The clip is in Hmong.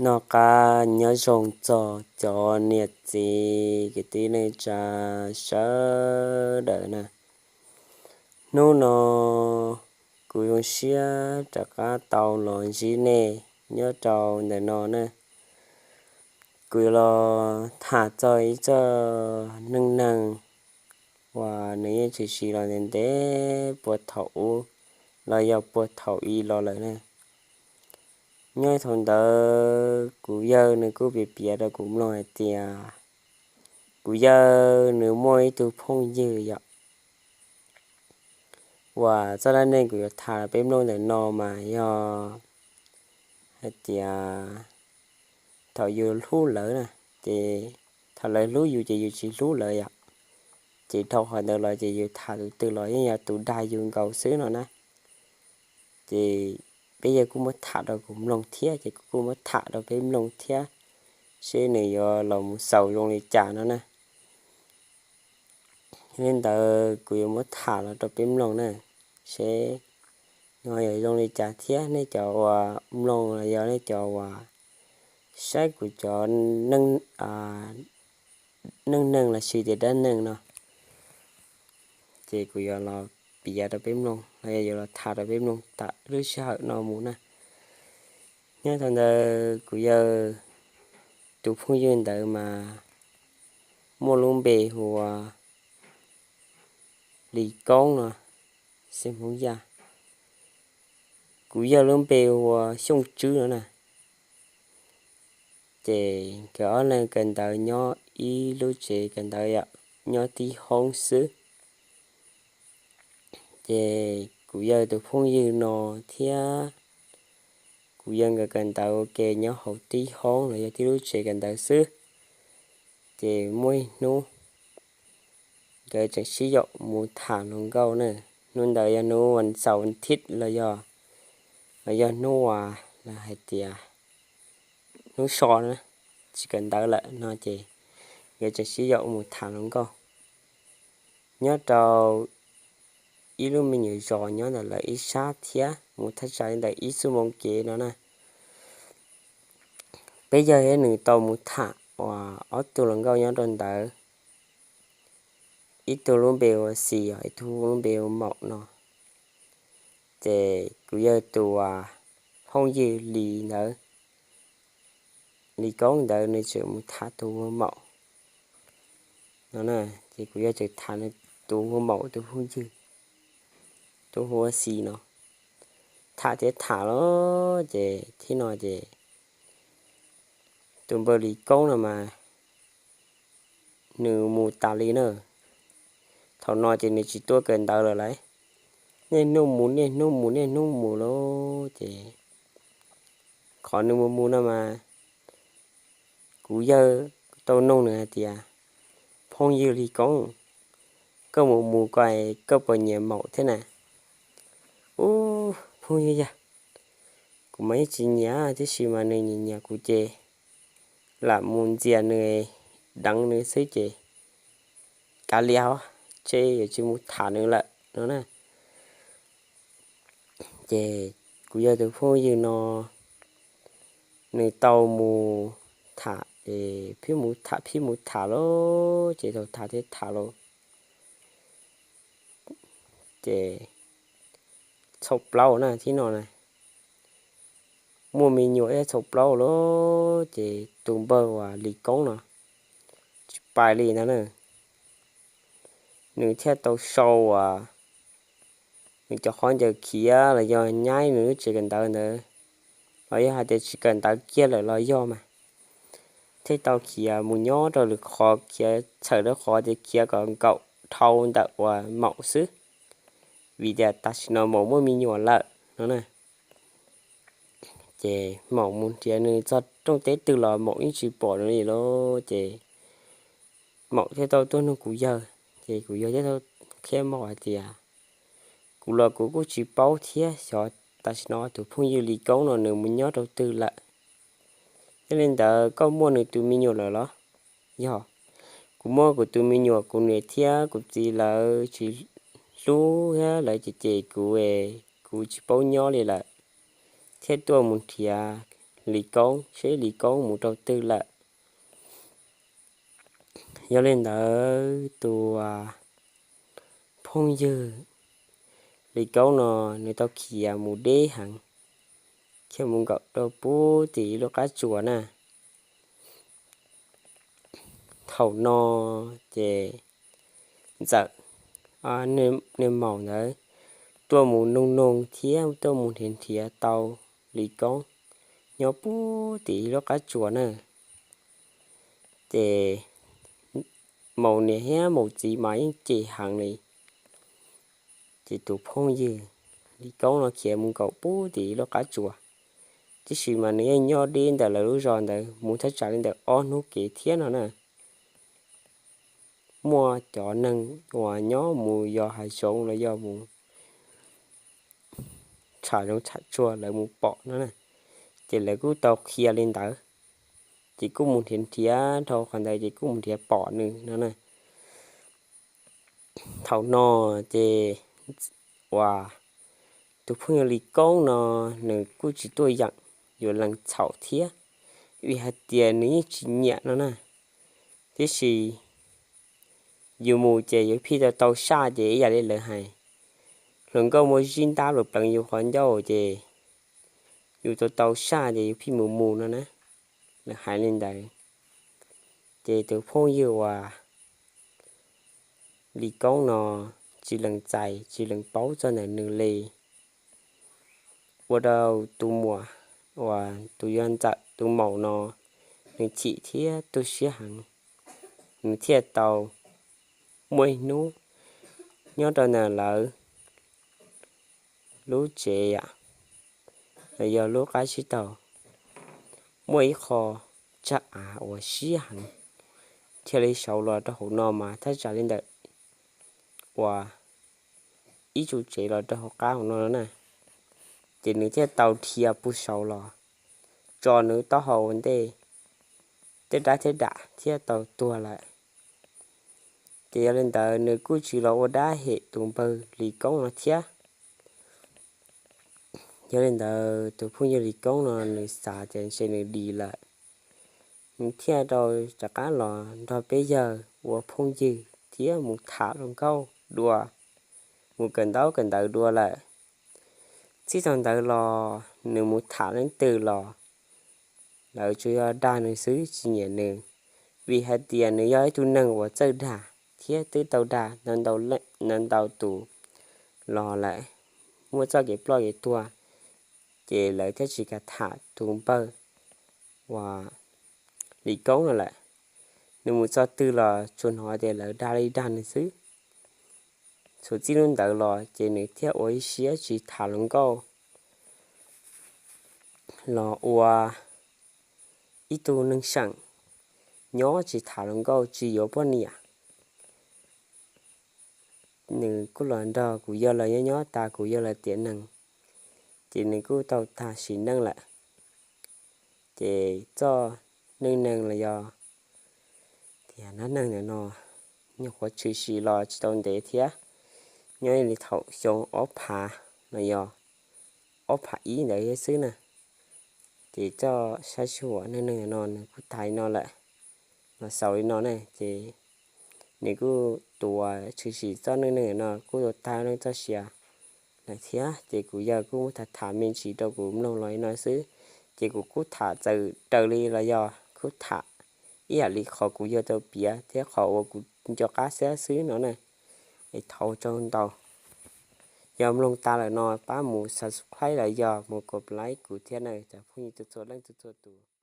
Noj qab nyob zoo txog cov niam txiv kwv tij neej tsa sawv daws na. Hnub no kuv zoo siab rov qab tau los ntsib nej nyob rau ntawm no na. Kuv yuav los tham txog ib txoj neej neeg uas nws yeej tshwm sim los ntev ntev puag thaum ub los yog puag thaum i los lawm na. Nyob thaum ntawd kuv yawg nws kuj piav piav rau kuv mloog hais tias kuv yawg nws muaj ib tug phooj ywg yom, uas txoj dab neeg kuv yuav tham peb mloog ntawm no mas yog hais tias thaum yus hlub lawv na, ces thaum lawv hlub yus ces yus tsis hlub lawv yom. Ces dhau qhov ntawd los ces yus tham tus twg los yeej yog tus dag yus nkaus xwb no na. Ces peb yawg kuj muab tham rau kuv mloog thiab ces kuv kuj muab tham rau peb mloog thiab, seb nws yuav los mus xaus zoo li cas no na. Yog li ntawd kuv yuav muab tham los rau peb mloog na, seb nws yuav zoo li cas thiab nej cov uas mloog los yog nej cov uas saib kuv cov neej neeg los sis tias dab neeg no, ces kuv yuav los piav rau peb mloog los yog yuav los tham rau peb mloog tam lub sij hawm no mus na. Nyob thaum ntawd kuv yawg tus phooj ywg ntawd mas muaj lub npe hu ua Lis Koob no, xeem Hmoob Yaj. Kuv yawg lub npe hu ua Xyooj Tswb no na. Ces nkawd ob leeg kawm ntawv nyob ib lub tsev kawm ntawv yom, nyob tib hoob xwb. Ces kuv yawg tus phooj ywg no thiab kuv yawg nkawd kawm ntawv ua ke nyob hauv tib hoob los yog tib lub tsev kawm ntawv xwb. Ces muaj ib hnub nkawd tseem sib yaum mus tham hluas nkauj na. Hnub ntawd yog hnub vas xaum vas thiv los yog, los yog hnub uas lawv hais tias hnub so na, tsis kawm ntawv lawm no ces nkawd tseem sib yaum mus tham hluas nkauj nyob rau ib lub me nyuam zos nyob ntawm lawv ib sab thiab mus thaj tsam li ntawm ib xuab moos kev no na. Peb yawg thiab nws tau mus tham uas ob tug hluas nkauj nyob rau ntawd, ib tug lub npe hu ua Xis, ib tug lub npe hu ua Maum no. Ces kuv yawg tus phooj ywg Lis ntawd, Lis Koob ntawd nws tseem mus tham tus hu ua Maum no na. Ces kuv yawg tseem tham nws tus hu ua Maum tus phooj ywg, tus hu ua Xis no. Tham thiab tham los ces thib no ces tus npawg Lis Koob no mas nws mus tas li na. Thaum no ces nws tsis tuaj kawm ntawv lawm lauj. Niaj hnub mus niaj hnub mus niaj hnub mus lauj ces qhov nws mus mus no mas kuv yawg tau noog nws hais tias, Phooj ywg Lis Koob, koj mus mus ko koj puas nyiam Maum thiab na? Ub, phooj ywg yog, kuv mas yeej tsis nyiam tiam sis mas nws nyiam nyiam kuv ces lam mus ntxias nws, deev nws xwb ces kav liam, tsis yuav tsis mus tham nws lawm no na. Ces kuv yawg tus phooj ywg no nws tau mus tham es phib mus tham phib mus tham lauj ces tau tham thiab tham lauj ces txhaum plaub na thib no na. Muaj me nyuam thiab txhaum plaub lauj ces tus npawg uas Lis Koob no tsis pais li ntag na. Nws thiaj tau sau uas nws cov qhov ncaws khiav los yog nyaib nws lub tsev kawm ntawv ntawd, los yog hais tias tsis kawm ntawv kiag lawm los yog mas, thiaj tau khiav mus nyob rau lwm qhov, khiav txhawm rau qhov tias khiav kom nkaum dhau ntawm uas Maum xwb, vim tias tam sim no Maum muaj me nyuam lawm no na. Ces Maum mus nrhiav nws txog rooj teb twg los Maum yeej tsis pom nws li lauj. Ces Maum thiaj tau tuaj nug kuv yawg, ces kuv yawg thiaj tau qhia Maum hais tias, kuv los kuv kuj tsis paub thiab xyov tam sim no tus phooj ywg Lis Koob no nws mus nyob rau twg lawm. Yog li ntawd koj muaj nws tus me nyuam lawm los? Yog, kuv muaj kuv tus me nyuam, kuv niam thiab kuv txiv lawv tsis hlub thiab lawv cem cem kuv es kuv tsis paub nyob li lawm, thiaj tuaj mus nrhiav Lis Koob seb Lis Koob mus rau twg lawm. Yog li ntawd tus phooj ywg Lis Koob no nws tau khiav mus deb heev, khiav mus nkaum rau pub tim lub qab tsuas na. Thaum no ces Ntxawm, niag maum ntawd, tuaj mus noog noog thiab tuaj mus nrhiav nrhiav tau Lis Koob nyob pub tim lub qab tsuas na. Ces maum niam thiab maum txiv mas yeej cem heev li. Ces tus phooj ywg Lis Koob no khiav mus nkaum pub tim lub qab tsuas, tiam sis mas nws yeej nyob deb ntawm lawv lub zos ntawd mus thaj tsam li ntawm ob hnub kev thiab no na. Muaj cov neeg uas nyob mus yos hav zoov los yog mus tsham zoov tsham tsuag lawv mus pom no na, ces lawv kuj tau qhia li ntawd, ces kuj mus nrhiav nrhiav dhau qhov ntawd ces kuj mus nrhiav pom nws no na. Thaum no ces uas tus phooj ywg Lis Koob no nws kuj tsis tuaj yeem yuav lees txhaum thiab, vim hais tias nws yeej tsis nyiam no na. Tiam sis yus mus ces yus phij tau tau saj ces ib yam li lawv hais, hluas nkauj muaj zib ntab luas pleev yus qhov ncauj ces yus tau tau saj ces yus phij mus mus no na, lawv hais li ntawd. Ces tus phooj ywg uas Lis Koob no tsis lees txais tsis lees paub txog ntawm nws li. Ua rau tus muam uas tus yog Ntxawm tus maum no nws chim thiab tu siab heev, nws thiaj tau muaj ib hnub nyob rau ntawm lawv lub tsev yom, los yog lub qab tsib taug, muaj ib qho tsag av uas siab heev, thiaj li sawv los rau hauv no mas thaj tsam li ntawm uas ib tsu tsev los rau hauv qab hauv no na. Ces nws thiaj tau dhia pus saud los tso nws taub hau ua ntej, tej dab thiab dam thiaj tau tuag lawm. Ces yog li ntawd nws kuj tsis los ua dab hem tus npawg Lis Koob no thiab. Yog li ntawd tus phooj ywg Lis Koob no nws xav tias ntshe nws dim lawm, nws thiaj rov qab los nrog peb yawg ua phooj ywg thiab mus tham hluas nkauj dua, mus kawm ntaub kawm ntawv dua lawm. Txij thaum ntawd los nws mus tham leej twg los lawv tsuas yog dag nws xwb tsis nyiam nws, vim hais tias nws yog ib tug neeg uas txawj dag thiab twb tau dag ntau ntau tus los lawm, muaj txoj kev ploj kev tuag, ces lawv thiaj tsis kam tham tus npawg uas Lis Koob no lawm. Nws mus txog twg los tsuas hnov tias lawv dag li dag nws xwb. Txij hnub ntawd los ces nws thiaj ua ib siab tsis tham hluas nkauj los ua ib tug neeg seem, nyob tsis tham hluas nkauj tsis yuav poj niam. Nws kuj los nrog kuv yawg lawv nyob nyob tas kuv yawg lawv tiam neeg, ces nws kuj tau tag sim neej lawm. Ces txoj neej neeg los yog tias dab neeg ntawm no nyuam qhuav tshwm sim los tsis tau ntev thiab, nyob li thaum xyoo ob phav los yog ob phav ib ntawd thiab xwb na. Ces txoj sab sij huam neej neeg ntawm no nws kuj tag li no lawm, los xaus li no na. Ces nws kuj, tus uas tshwm sim txoj neej neeg ntawm no kuj tau tag neej txoj sia lawm thiab. Ces kuv yawg kuj muab tham tham me ntsis rau kuv mloog los li no xwb. Ces kuv kuj tham txawm raws li los yog kuj tham ib yam li qhov kuv yawg tau piav thiab qhov uas kuv nco qab xwb no na. Es thov ua tsaug ntau. Yog mloog tas lawm no pab mus subscribe los yog mus kom like kuv thiab na cov phooj ywg txhua leej txhua tus.